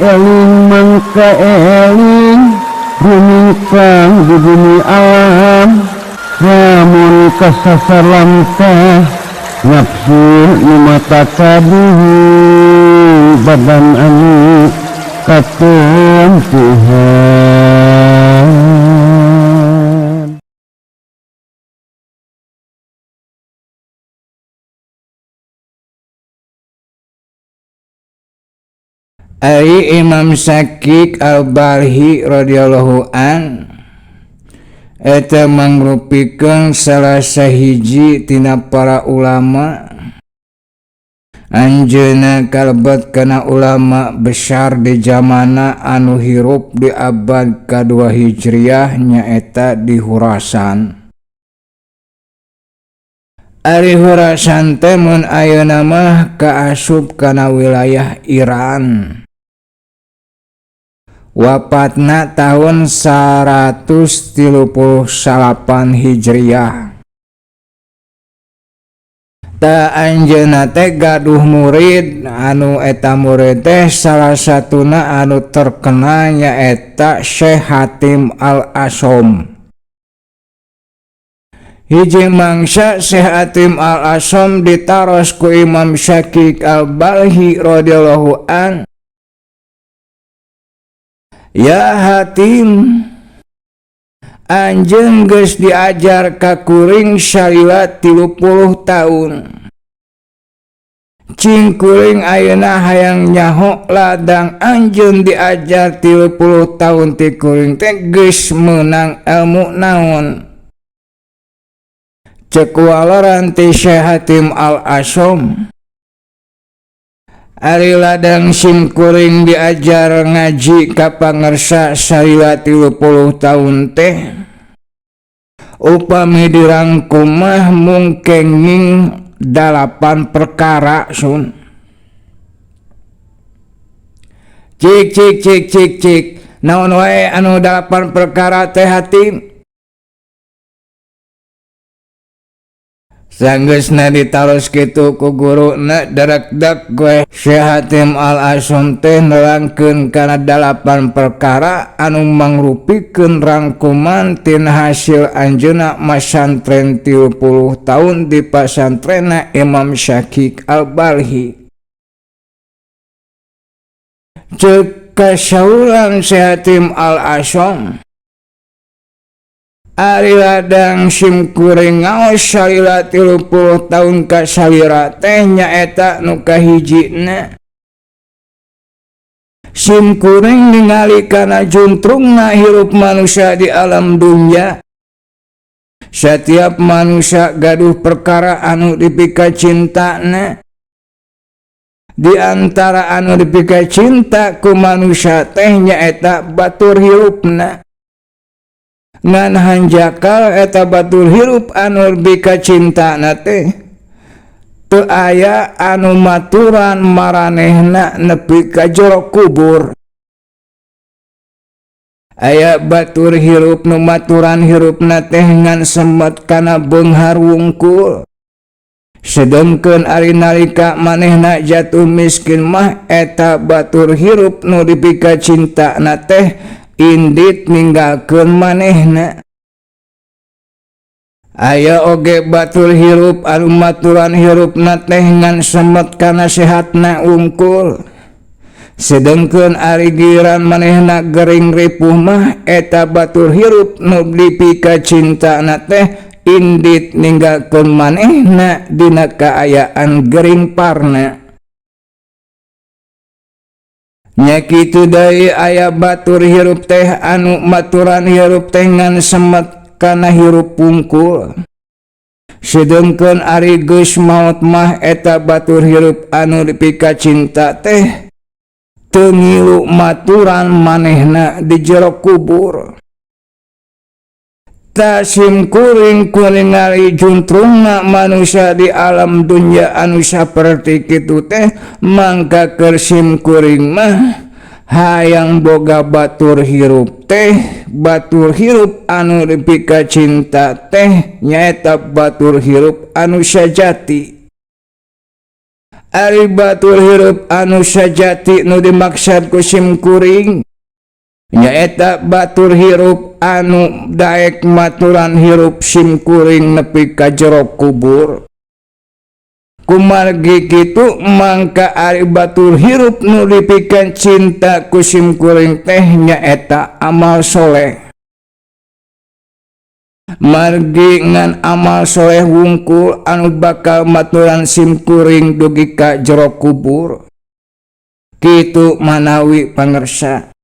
Eling mangka eling rumingkang di bumi alam lamun kasasar lamtah nafsu nu mata kaduhu badan anu katempuhan. Ari Imam Syaqiq Al-Balhi radhiyallahu an eta mangrupikeun salah sahiji tina para ulama. Anjeunna kalebet kana ulama besar di zamana anu hirup di abad kadua Hijriah nyaeta di Khurasan. Ari Khurasan teh mun ayeuna mah kaasup kana wilayah Iran. Wafatna tahun 139 Hijriah. Ta anjeunna teh gaduh murid anu eta murid teh salah satuna anu terkenal nyaeta Syekh Hatim Al-Asom. Hiji mangsa Syekh Hatim Al-Asom ditaros ku Imam Syaqiq Al-Balhi radhiyallahu an. Ya Hatim, anjeun geus diajar ka kuring salila 30 tahun. Cing kuring ayeuna hayang nyaho ladang anjeun diajar 30 tahun ti kuring teh geus meunang ilmu naon. Ceuk waloran ti Syekh Hatim Al-Asom, ari ladang sim kuring diajar ngaji ka pangersa salila 30 tahun teh upami dirangkum mah mung kenging 8 perkara sun. Cik cik cik cik cik naon wae anu 8 perkara teh Hatim? Sanggeusna ditaros kitu ku guruna darakdak gue Syekh Hatim Al-Asom teh nerangkeun kana 8 perkara anu mangrupikeun rangkuman tina hasil anjeunna masantren 30 tahun di pasantrenna Imam Syaqiq Al-Balhi. Ceuk kasauran Syekh Hatim Al-Asom, ari ladang sim kuring ngaos salila 30 tahun ka salira teh nyaeta nu kahijina. Sim kuring ningali kana juntrungna hirup manusia di alam dunya. Setiap manusia gaduh perkara anu dipika cintana. Di antara anu dipika cinta ku manusia teh nyaeta batur hirupna. Ngan hanjakal eta batur hirup anu dipika cintana teh teu aya anu maturan maranehna nepi ka jero kubur. Aya batur hirup nu maturan hirupna teh ngan semet kana beunghar wungkul. Sedengkeun ari nalika manehna jatuh miskin mah eta batur hirup nu dipika cintana teh indit ninggalkeun manehna. Aya oge batur hirup anu maturan hirupna teh ngan semet kana sehatna wungkul. Sedengkeun ari giliran manehna gering ripuh mah eta batur hirup nu dipika cintana teh indit ninggalkeun manehna dina kaayaan gering parna. Nya kitu deui aya batur hirup teh anu maturan hirup teh ngan semet kana hirup wungkul. Sedengkeun ari geus maot mah eta batur hirup anu dipika cinta teh teu ngilu maturan manehna di jero kubur. Ta sim kuring kuningali juntrungna manusia di alam dunya anu saperti kitu teh mangka keur sim kuring mah hayang boga batur hirup teh, batur hirup anu dipika cinta teh nyaeta batur hirup anu sajati. Ari batur hirup anu sajati nu dimaksad ku simkuring nyaeta batur hirup anu daek maturan hirup simkuring nepi ka jero kubur. Kumargi kitu mangka ari batur hirup nu dipikeun cinta ku simkuring teh nyaeta amal soleh. Margi ngan amal soleh wungkul anu bakal maturan simkuring dugi ka jero kubur. Kitu manawi pangersa.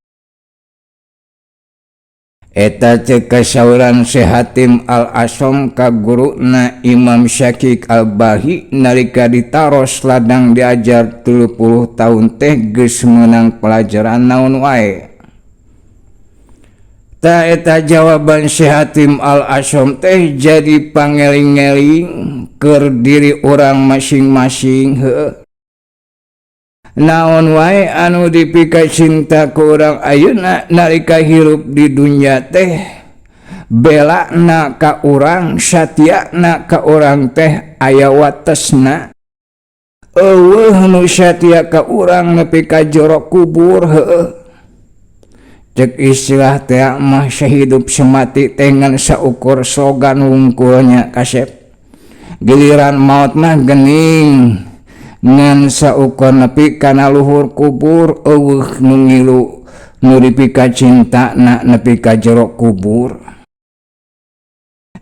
Eta teh kasauran Syekh Hatim Al-Asom ka guruna Imam Syaqiq Al-Balhi nalika ditaros ladang diajar 30 tahun teh geus meunang pelajaran naon wae. Ta eta jawaban Syekh Hatim Al-Asom teh jadi pangeling-eling keur diri urang masing-masing heueuh. Naon wae anu dipika cinta ku urang ayeuna nalika hirup di dunya teh belana ka urang satiana ka urang teh aya watesna. Eueuh nu satia ka urang nepi ka jero kubur heueuh. Cek istilah teh mah sahidup semati teh ngan saukur slogan wungkulnya kasep. Giliran maot mah gening ngan saukur nepi kana luhur kubur eueuh nu ngilu nu dipika cintana nepi ka jero kubur.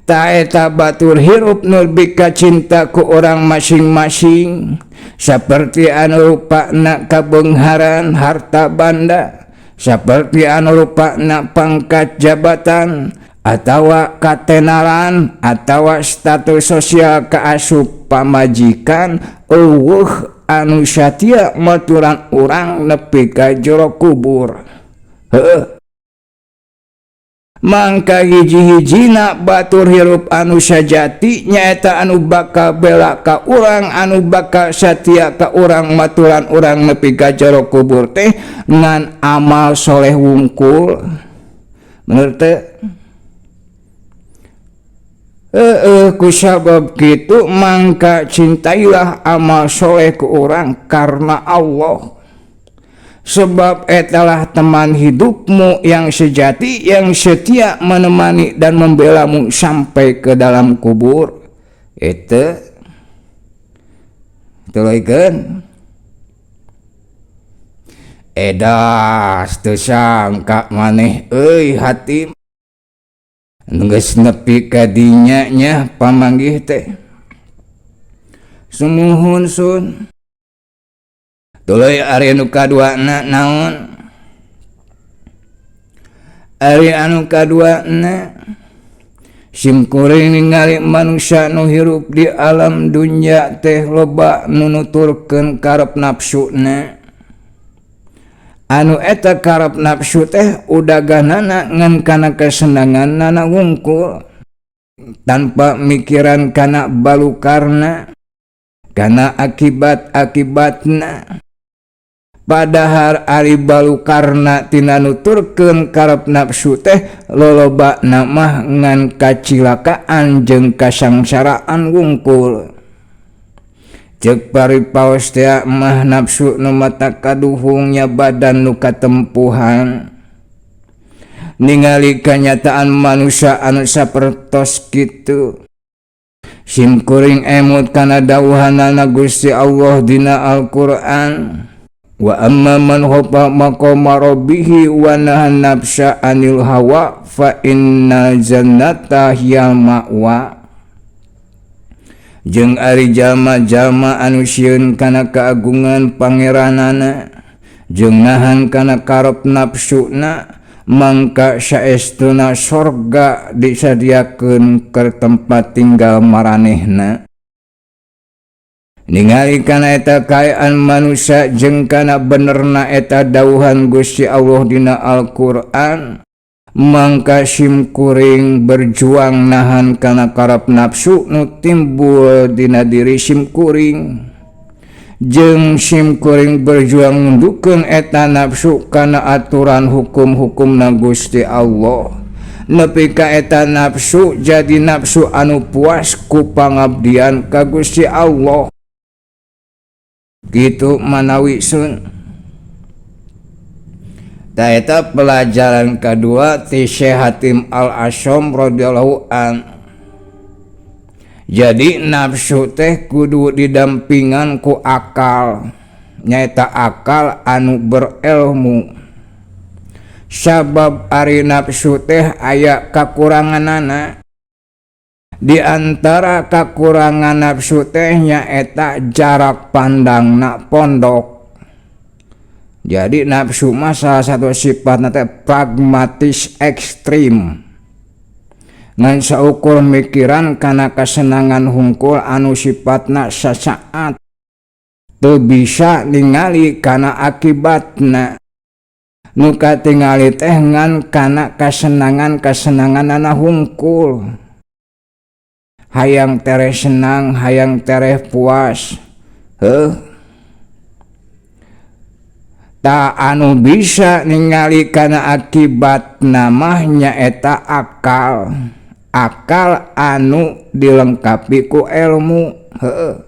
Ta eta batur hirup nu dipika cinta ku urang masing-masing saperti anu rupana kabeungharan harta banda, saperti anu rupana pangkat jabatan atawa katenaran atawa status sosial kaasup pamajikan eueuh anu satia maturan urang nepi ka jero kubur. Heueuh. Mangka hiji-hijina batur hirup anu sajati nyaeta anu bakal bela ka urang, anu bakal satia ka urang maturan urang nepi ka jero kubur teh ngan amal soleh wungkul. Bener teu? Heeh, ku sabab kitu mangka cintailah amal soleh ku urang karena Allah. Sebab etalah teman hidupmu yang sejati, yang setia menemani dan membelamu sampai ke dalam kubur. Itu tuluikeun. Edas teu sangka maneh euy hati geus nepi ka dinya nya pamanggih teh. Sumuhun sun. Tuluy ari anu kaduana naon? Ari anu kaduana simkuring ningali manusia nu hirup di alam dunya teh loba nu nuturkeun karep nafsuna. Anu eta karep nafsu teh udaganana ngan kana kesenanganana wungkul tanpa mikiran kana balukarna, kana akibat-akibatna. Padahal ari balukarna tina nuturkeun karep nafsu teh lolobana mah ngan kacilakaan jeung kasangsaraan wungkul. Ceuk paripaos teh mah nafsu nu mata kaduhungnya badan nu katempuhan. Ningali kanyataan manusia anu sapertos kitu. Simkuring emut kana dawuhanana Gusti Allah dina Al-Qur'an. Wa amma man khafa maqama rabbih wa nahan nafsa anil hawa fa innal jannata hiyal ma'wa. Jeung ari jalma-jalma anu sieun kana keagungan pangeranana jeung nahan kana karep nafsuna mangka saestuna sorga disadiakeun keur tempat tinggal maranehna. Ningali kana eta kaayaan manusia jeung kana benerna eta dawuhan Gusti Allah dina Al-Qur'an, mangka simkuring berjuang nahan kana karep nafsu nu timbul dina diri simkuring. Jeung simkuring berjuang nundukeun eta nafsu kana aturan hukum-hukumna Gusti Allah. Nepi ka eta nafsu jadi nafsu anu puas ku pangabdian ka Gusti Allah. Gitu manawi sun. Ta eta pelajaran kedua ti Syekh Hatim Al-Ashom radhiyallahu an. Jadi nafsu teh kudu didampingan ku akal, nyaeta akal anu berilmu. Sabab ari nafsu teh aya kakuranganana. Di antara kakurangan nafsu teh nyaeta jarak pandangna pondok. Jadi nafsu mah salah satu sifatna teh pragmatis ekstrim. Ngan saukur mikiran kana kasenangan hungkul anu sifatna sasaat. Teu bisa ningali kana akibatna. Nu katingali teh ngan kana kasenangan-kasenanganana hungkul. Hayang tereh senang, hayang tereh puas. Heuh. Ta anu bisa ningali kana akibatna mah nyaeta akal. Akal anu dilengkapi ku ilmu. Heuh.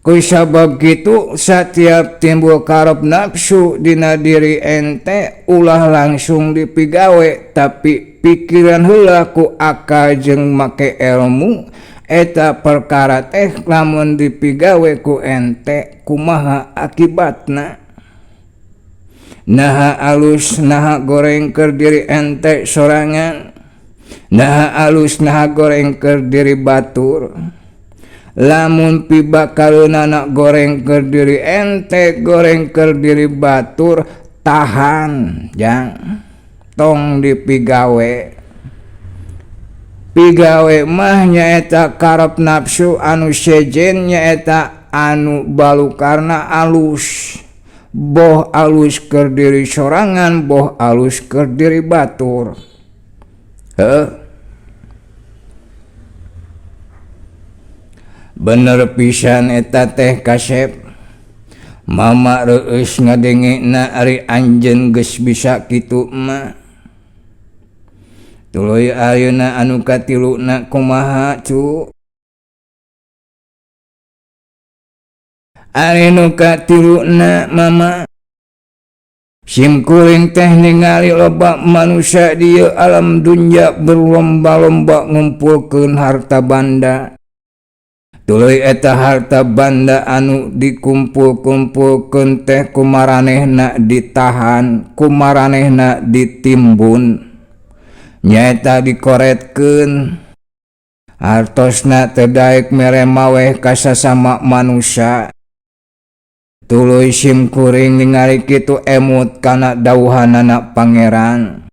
Ku sabab kitu satiap timbul karep nafsu dina diri ente ulah langsung dipigawe, tapi pikiran heula ku akal jeung make ilmu. Eta perkara teh lamun dipigawe ku ente kumaha akibatna. Naha alus naha goreng keur diri ente sorangan, naha alus naha goreng keur diri batur. Lamun pibakaleunana goreng keur diri ente goreng keur diri batur, tahan jang tong dipigawe. Pigawe mah nyaeta karep nafsu anu sejen, nyaeta anu balukarna alus. Boh alus keur diri sorangan, boh alus keur diri batur. Heuh. Bener pisan eta teh kasep. Mama reueus ngadengena ari anjeun geus bisa kitu mah. Tuluy ayeuna anu katiluna kumaha cu? Ari nu katiluna mama, sim kuring teh ningali loba manusia di ieu alam dunya berlomba-lomba ngumpulkeun harta banda. Tuluy eta harta banda anu dikumpul-kumpulkeun teh kumaranehna ditahan, kumaranehna ditimbun, nyaeta dikoretkeun. Hartosna teu daek mere maweh ka sasama manusia. Tuluy sim kuring ningali kitu emut kana dawuhanana pangeran.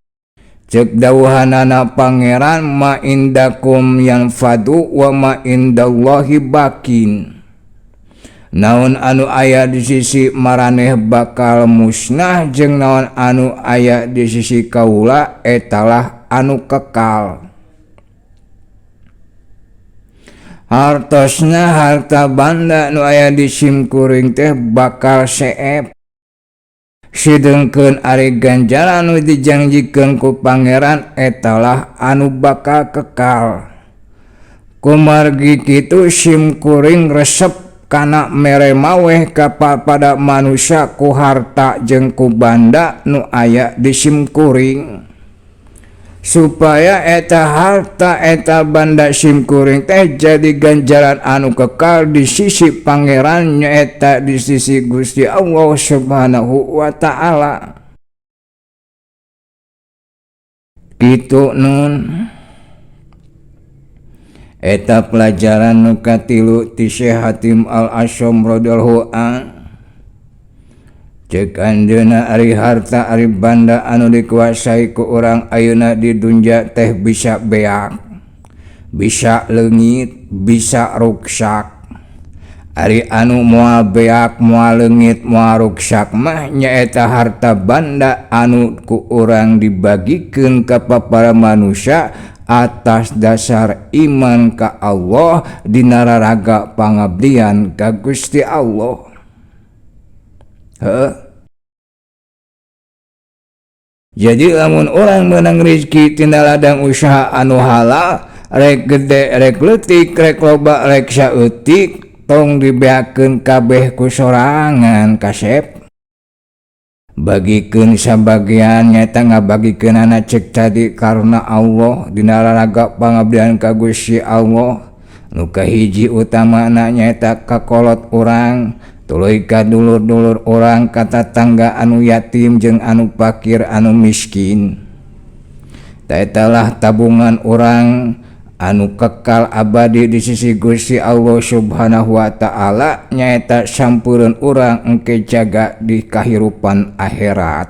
Ceuk dawuhanana pangeran, ma indakum yanfadu wa ma indallahi bakin. Naon anu aya di sisi maraneh bakal musnah jeung naon anu aya di sisi kaula etalah anu kekal. Hartosna harta banda nu aya di simkuring teh bakal seep. Sedengkeun ari ganjaran nu dijanjikeun ku pangeran etalah anu bakal kekal. Kumargi kitu simkuring resep kana mere maweh ka pada manusia ku harta jeung ku banda nu aya di simkuring, supaya eta harta eta banda simkuring teh jadi ganjaran anu kekal di sisi pangeran, nyaeta di sisi Gusti Allah Subhanahu wa taala. Kitu nun. Eta pelajaran nu katilu ti Syekh Hatim Al-Ashom radhiyallahu an. Ceuk anjeunna ari harta ari banda anu dikuasai ku urang ayeuna di dunya teh bisa beak, bisa leungit, bisa ruksak. Ari anu moal beak, moal leungit, moal ruksak mah nyaeta harta banda anu ku urang dibagikeun ka para manusia atas dasar iman ka Allah dina raraga pangabdian ka Gusti Allah. Heuh. Jadi lamun urang meunang rezeki tina ladang usaha anu halal, rek gede rek leutik, rek loba rek saeutik, Tong dibeakeun kabeh ku sorangan kasep. Bagikeun sabagian nyaeta ngabagikeunana cek tadi karena Allah dina raraga pangabdian ka Gusti Allah. Nu kahiji utamana nyaeta ka kolot urang, tuluy ka dulur-dulur urang, ka tatangga anu yatim jeung anu fakir anu miskin. Taetalah tabungan urang anu kekal abadi di sisi Gusti Allah Subhanahu wa ta'ala, nyaeta sampeureun urang engke jaga di kahirupan akhirat.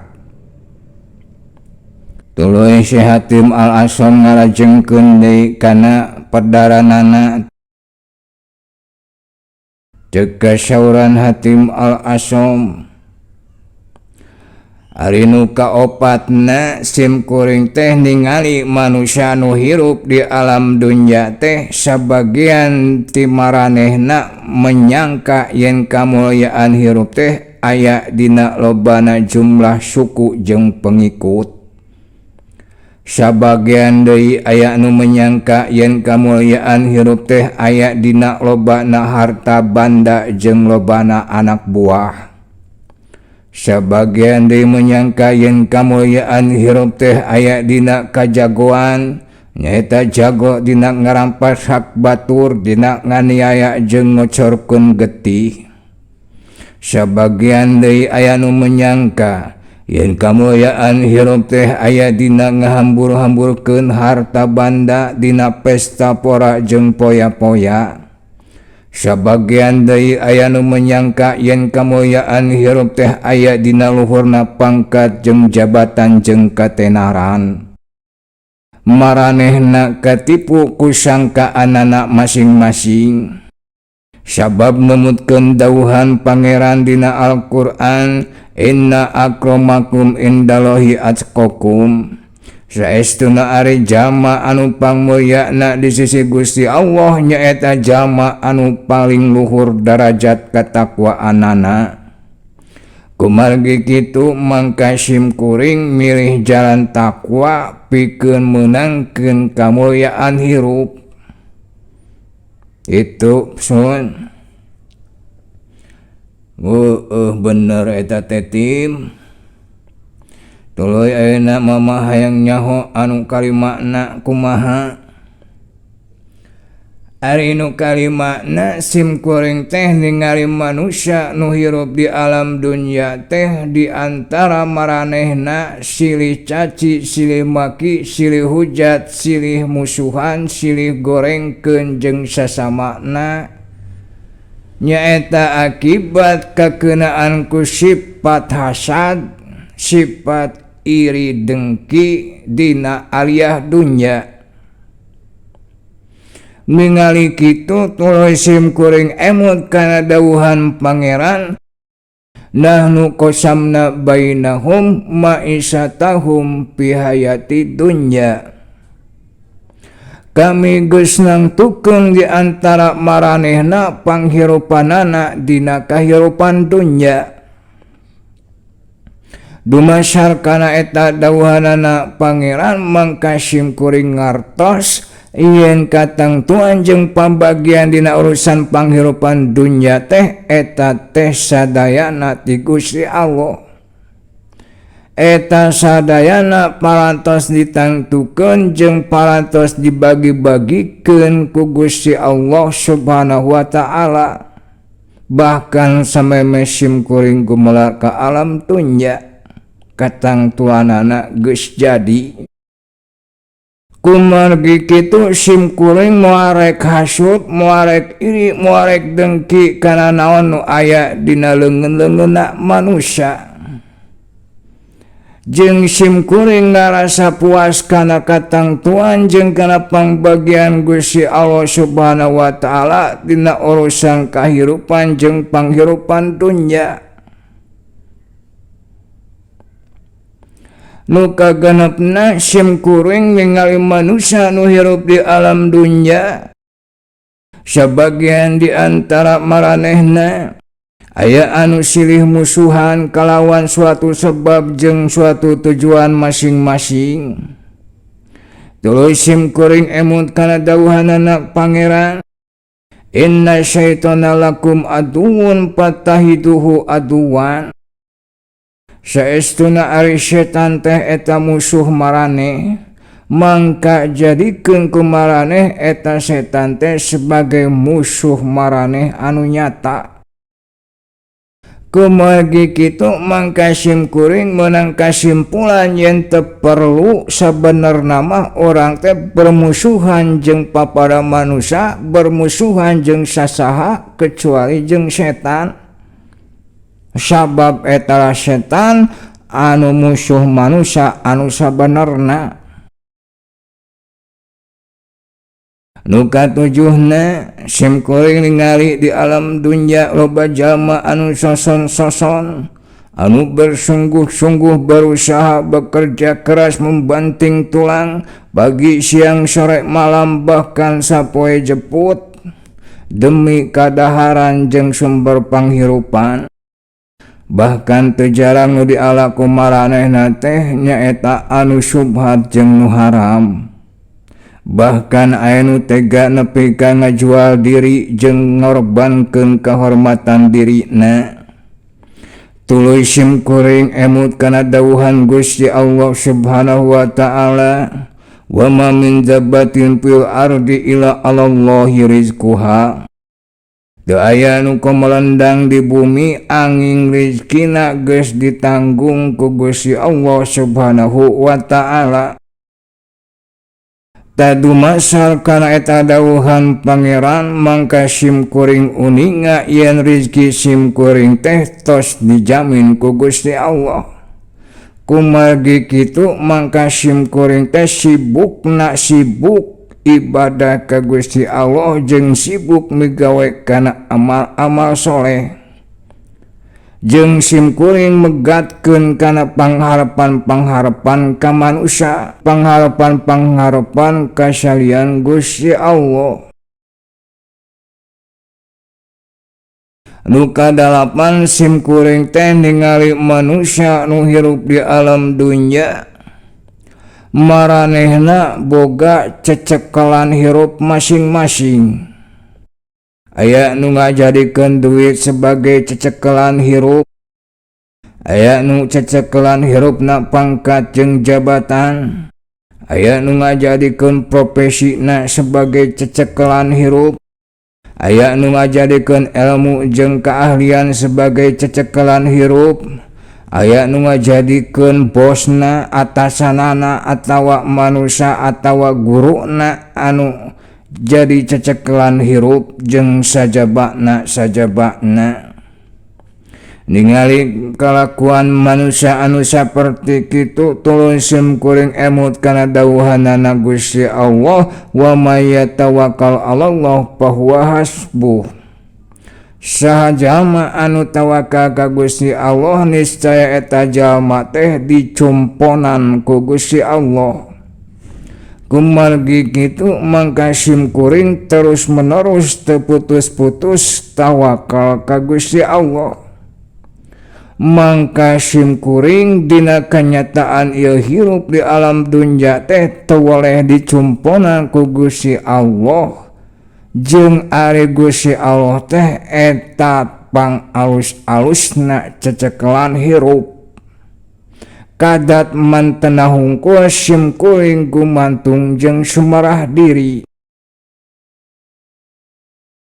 Tuluy Syekh Hatim Al-Asom ngalajengkeun deui kana perdaranana. Ceuk kasauran Hatim Al-Asom, ari nu kaopatna sim kuring teh ningali manusia nu hirup di alam dunya teh sabagian ti maranehna menyangka yen kamulyaan hirup teh aya dina lobana jumlah suku jeung pengikut. Sabagian deui aya nu menyangka yen kamulyaan hirup teh aya dina lobana harta banda jeung lobana anak buah. Sabagian deui menyangka yen kamulyaan hirup teh aya dina kajagoan, nyaeta jago dina ngarampas hak batur, dina nganiaya jeung ngocorkeun getih. Sabagian deui aya nu menyangka yen kamulyaan hirup teh aya dina ngahambur-hamburkeun harta banda dina pesta pora jeung poya-poya. Sabagian deui aya nu menyangka yen kamulyaan hirup teh aya dina luhurna pangkat jeung jabatan jeung katenaran. Maranehna katipu ku sangkaanana masing-masing. Sabab numutkeun dawuhan Pangeran dina Al-Qur'an, inna akramakum indallahi atqakum. Saestuna ari jalma anu pangmulyana di sisi Gusti Allah nyaeta jalma anu paling luhur darajat katakwaanana. Kumargi kitu mangka sim kuring milih jalan takwa pikeun meunangkeun kamulyaan hirup. Itu sun. Bener eta teh tim. Tuluy ayeuna mama hayang nyaho anu kalimakna kumaha. Ari nu kalimakna sim kuring teh ningali manusia nu hirup di alam dunya teh di antara maranehna silih caci, silih maki, silih hujat, silih musuhan, silih gorengkeun jeung sasamana. Nyaeta akibat kakeunaan ku sifat hasad, sifat iri dengki dina aliyah dunya. Ningali kitu tuluy sim kuring emut kana dawuhan Pangeran, nahnu qasamna bainahum ma'isatahum fi hayati dunya. Kami geus nangtukeun di antara maranehna panghirupanana dina kahirupan dunya. Dumasar kana eta dawuhanana Pangeran mangka sim kuring ngartos yen katangtuan jeung pambagian dina urusan panghirupan dunya teh eta teh sadayana ti Gusti Allah. Eta sadayana parantos ditangtukeun jeung parantos dibagi-bagikeun ku Gusti Allah Subhanahu wa ta'ala. Bahkan sameme sim kuring gumelar ka alam dunya katangtuanana geus jadi. Kumargi kitu sim kuring moarek hasud, moarek iri, moarek dengki kana naon nu aya dina leungeun-leungeunna manusia. Jeung sim kuring ngarasa puas kana katangtuan jeung kana pangbagian Gusti Allah Subhanahu wa ta'ala dina urusan kahirupan jeung panghirupan dunya. Nu kagenepna sim kuring ningali manusia nu hirup di alam dunya. Sabagian di antara maranehna aya anu silih musuhan kalawan suatu sebab jeung suatu tujuan masing-masing. Tuluy sim kuring emut kana dawuhanana Pangeran, Inna syaitana lakum aduwwun fattahiduhu aduwan. Saestuna ari setan teh eta musuh maraneh, mangka jadikeun ku maraneh eta setan teh sebagai musuh maraneh anu nyata. Kumargi kitu mangka simkuring meunang kasimpulan yen teu perlu sabenerna mah urang teh bermusuhan jeung papada manusia, bermusuhan jeung sasaha kecuali jeung setan. Sabab eta setan anu musuh manusia anu sabenerna. Nu katujuhna simkuring ningali di alam dunya loba jalma anu soson-soson, anu bersungguh-sungguh berusaha bekerja keras membanting tulang pagi siang sore malam bahkan sapoe jeput demi kadaharan jeung sumber panghirupan. Bahkan teu jarang nu diala ku maranehna teh nyaeta anu syubhat jeung nu haram. Bahkan aya nu tega nepi ka ngajual diri jeung ngorbankeun kahormatan dirina. Tuluy simkuring emut kana dawuhan Gusti Allah Subhanahu wa ta'ala, wa ma min dabbatin fil ardi illa 'alallahi rizquha. Teu aya nu kumelendang di bumi angin rizkina geus ditanggung ku Gusti Allah Subhanahu wa ta'ala. Tadumasar kana eta dawuhan Pangeran mangka simkuring uninga yen rizki simkuring teh tos dijamin ku Gusti Allah. Kumargi kitu mangka simkuring teh sibukna sibuk ibadah ka Gusti Allah jeung sibuk migawe kana amal-amal soleh. Jeung simkuring megatkeun kana pangharapan-pangharapan ka manusia, pangharapan-pangharapan ka salian Gusti Allah. Nu kadalapan simkuring teh ningali manusia nu hirup di alam dunya, maranehna boga cecekelan hirup masing-masing. Aya nu ngajadikeun duit sebagai cecekelan hirup, aya nu cecekelan hirupna pangkat jeung jabatan, aya nu ngajadikeun profesina sebagai cecekelan hirup, aya nu ngajadikeun ilmu jeung keahlian sebagai cecekelan hirup, aya nu ngajadikeun bosna, atasanana atawa manusia atawa guruna anu jadi cecekelan hirup jeung sajabana sajabana. Ningali kalakuan manusia anu saperti kitu tuluy simkuring emut kana dawuhanana Gusti Allah, wa may yatawakkal 'alallah fahuwa hasbuh. Saha jalma anu tawakal ka Gusti Allah niscaya eta jalma teh dicumponan ku Gusti Allah. Kumargi kitu mangka simkuring terus menerus teu putus-putus tawakal ka Gusti Allah. Mangka simkuring dina kanyataan ieu hirup di alam dunya teh teu weleh dicumponan ku Gusti Allah. Jeung ari Gusti Allah teh eta pang alus-alusna cecekelan hirup. Kadat mantena hungkul simkuring gumantung jeung sumarah diri.